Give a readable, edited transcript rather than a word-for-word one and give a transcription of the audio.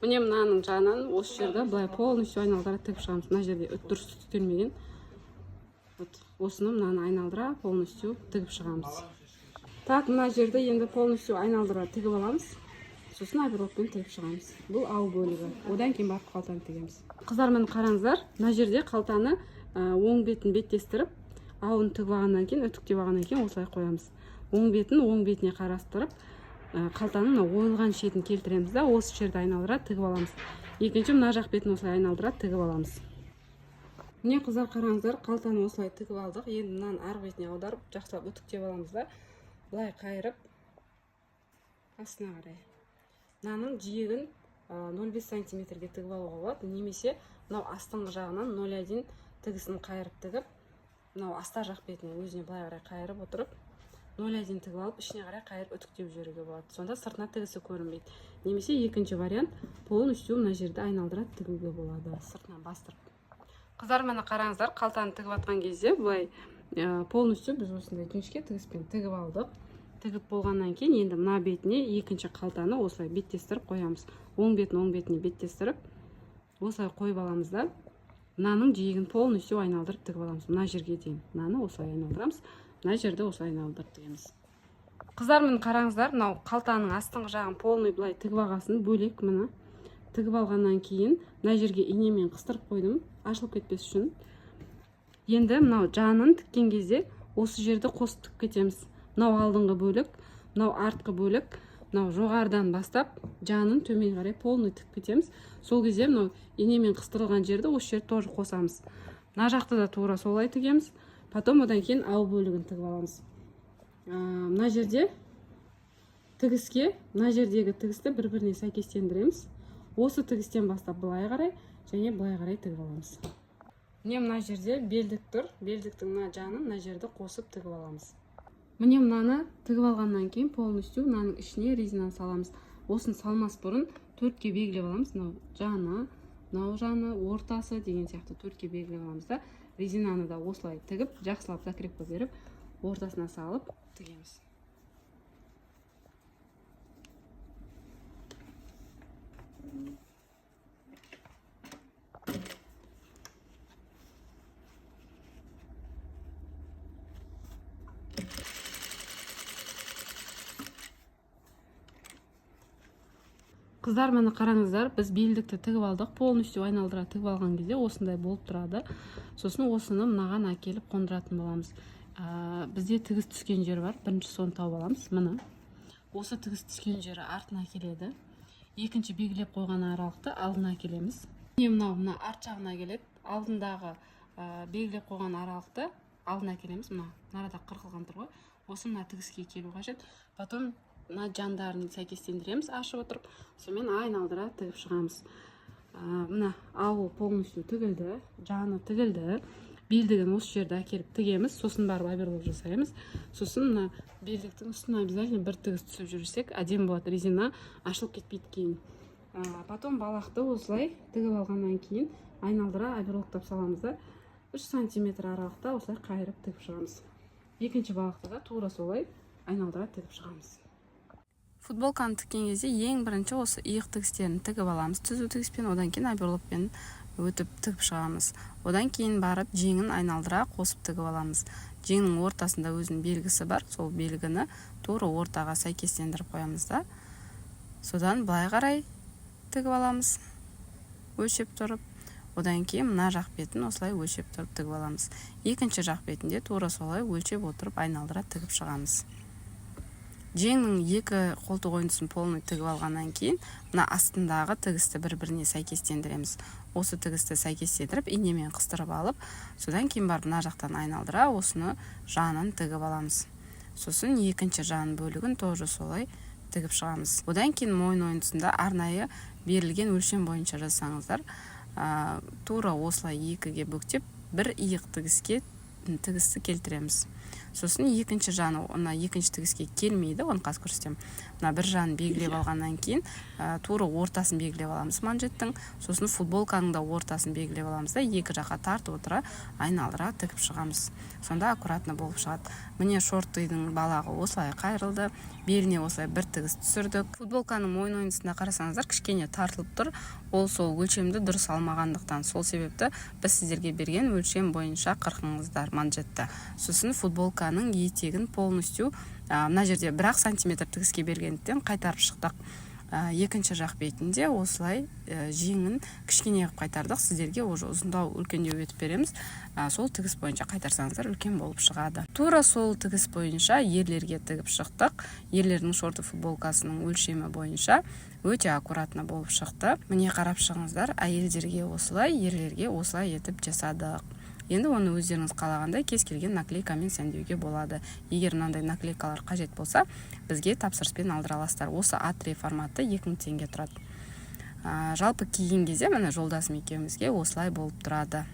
Міне, мынаның жағынан осы жерді былай полностью айналдыра тігіп шығамыз. Мына жерде дұрыс үтіктелмеген. Вот осыны, мынаны айналдыра полностью тігіп шығамыз. Так, мына жерді енді полностью айналдыра тігіп аламыз, сосын оверлокпен тігіп шығамыз. Бұл ау бөлігі, одан кейін барып қалтаны тігеміз. Қыздар, міне, қараңыздар, мына жерде қалтаны оң бетін беттестіріп, ауын тігіп алғаннан кейін, үтіктеп алғаннан кейін осылай қоямыз. Оң бетін оң бетіне қарастырып, қалтаның мына ойылған шетін келтіреміз да, осы жерді айналдыра тігіп аламыз. Екінші мына жақ бетін осылай айналдыра тігіп аламыз. Міне, қыздар, қараңыздар, қалтаны осылай тігіп алдық. Енді мынаны арғы бетіне аударып, жақсылап үтіктеп аламыз да, былай қайырып, астына қарай мынаның жиегін 0,5 сантиметрге тігіп алуға болады немесе мынау астыңғы жағынан 0,1 тігісін қайырып тігіп, мынау астар жақ бетін өзіне былай қарай қайырып отырып, 0,1 тігіп алып, ішіне қарай қайырып үтіктеп жіберуге болады. Сонда сыртына тігісі көрінбейді. Немесе екінші вариант, полностью мына жерді айналдыра тігуге болады, сыртынан бастырып. Қыздар, міне, қараңыздар, қалтаны тігіп жатқан кезде былай полностью біз осындай жіңішке тігіспен тігіп алдық. Тігіп болғаннан кейін енді мына бетіне екінші қалтаны осылай беттестіріп қоямыз. Оң бетін оң бетіне беттестіріп, осылай қойып аламыз да, мынаның жиегін полностью айналдырып тігіп аламыз мына жерге дейін. Мынаны осылай айналдырамыз, мына жерді осылай айналдырып тігеміз. Қыздар, міне, қараңыздар, мынау қалтаның астыңғы жағын полный былай тігіп алғасын бөлек, міне, тігіп алғаннан кейін мына жерге инемен қыстырып қойдым, ашылып кетпес үшін. Енді мынау жанын тіккен кезде осы жерді қосып тігіп кетеміз. Мынау алдыңғы бөлік, мынау артқы бөлік. Мынау жоғарыдан бастап жанын төмен қарай полный тігіп кетеміз. Сол кезде мынау инемен қыстырылған жерді, осы жерді тоже қосамыз. Мына жақты да тура солай тігеміз. Потом одан кейін ау бөлігін тігіп аламыз. Мына жерде тігіске, мына жердегі тігісті бір біріне сәйкестендіреміз. Осы тігістен бастап былай қарай және былай қарай тігіп аламыз. Міне, мына жерде белдік тұр. Белдіктің мына жанын, мына жерді қосып тігіп аламыз. Міне, мынаны тігіп алғаннан кейін полностью мынаның ішіне резинаны саламыз. Осыны салмас бұрын төртке белгілеп аламыз. Мынау жаны, мынау жаны, ортасы деген сияқты төртке белгілеп аламыз да, резинаны да осылай тігіп, жақсылап закрепка беріп, ортасына салып тігеміз. Қыздар, міне, қараңыздар, біз белдікті тігіп алдық. Полностью айналдыра тігіп алған кезде осындай болып тұрады. Сосын осыны мынаған әкеліп қондыратын боламыз. Бізде тігіс түскен жер бар, бірінші соны тауып аламыз. Міне, осы тігіс түскен жері артына келеді. Екінші белгілеп қойған аралықты алдына әкелеміз. Міне, мынау мына арт жағына келеді. Алдындағы белгілеп қойған аралықты алдына әкелеміз. Мына арада қырқылған тұр ғой, осы мына тігіске келу қажет. Потом мына жандарын сәйкестендіреміз, ашып отырып, сонымен айналдыра тігіп шығамыз. Мына ауы полностью тігілді, жаны тігілді. Белдігін осы жерде әкеліп тігеміз, сосын барып оверлок жасаймыз. Сосын мына белдіктің үстіне обязательно бір тігіс түсіп жүрсек, әдемі болады, резина ашылып кетпейді кейін. Потом балақты осылай тігіп алғаннан кейін айналдыра оверлоктап саламыз да, 3 сантиметр аралықта осылай қайырып тігіп шығамыз. Екінші балақты да тура солай айналдыра тігіп шығамыз. Футболканы тіккен кезде ең бірінші осы иық тігістерін тігіп аламыз түзу тігіспен, одан кейін оверлокпен өтіп тігіп шығамыз. Одан кейін барып жеңін айналдыра қосып тігіп аламыз. Жеңнің ортасында өзінің белгісі бар, сол белгіні тура ортаға сәйкестендіріп қоямыз да, содан былай қарай тігіп аламыз өлшеп тұрып. Одан кейін мына жақ бетін осылай өлшеп тұрып тігіп аламыз. Екінші жақ бетінде тура солай өлшеп отырып айналдыра тігіп шығамыз. Жеңнің екі қолтық ойындысын полный тігіп алғаннан кейін мына астындағы тігісті бір біріне сәйкестендіреміз. Осы тігісті сәйкестендіріп, инемен қыстырып алып, содан кейін барып мына жақтан айналдыра осыны жанын тігіп аламыз. Сосын екінші жан бөлігін тоже солай тігіп шығамыз. Одан кейін мойын ойындысында арнайы берілген өлшем бойынша жасаңыздар. Тура осылай екіге бүктеп, бір иық тігіске тігісті келтіреміз. Сосын екінші жаны мына екінші тігіске келмейді, оны қазір көрсетемін. Мына бір жағын белгілеп алғаннан кейін тура ортасын белгілеп аламыз манжеттің. Сосын футболканың да ортасын белгілеп аламыз да, екі жаққа тартып отыра, айналдыра тігіп шығамыз. Сонда аккуратно болып шығады. Міне, шортыдың балағы осылай қайырылды, беліне осылай бір тігіс түсірдік. Футболканың мойын ойындысына қарасаңыздар, кішкене тартылып тұр. Ол сол өлшемді дұрыс алмағандықтан. Сол себепті біз сіздерге берген өлшем бойынша қырқыңыздар манжетті. Сосын футболканың етегін полностью мына жерде 1-ақ сантиметр тігіске бергендіктен, қайтарып шықтық. Екінші жақ бетінде осылай жеңін кішкене қылып қайтардық. Сіздерге уже ұзындау, үлкендеу етіп береміз. Сол тігіс бойынша қайтарсаңыздар, үлкен болып шығады. Тура сол тігіс бойынша ерлерге тігіп шықтық. Ерлердің шорты футболкасының өлшемі бойынша өте аккуратно болып шықты. Міне, қарап шығыңыздар: әйелдерге осылай, ерлерге осылай етіп жасадық. Енді оны өздеріңіз қалағандай кез келген наклейкамен сәндеуге болады. Егер мынандай наклейкалар қажет болса, бізге тапсырыспен алдыра аласыздар. Осы А3 форматы 2000 теңге тұрады. Жалпы киген кезде, міне, жолдасым екеумізге осылай болып тұрады.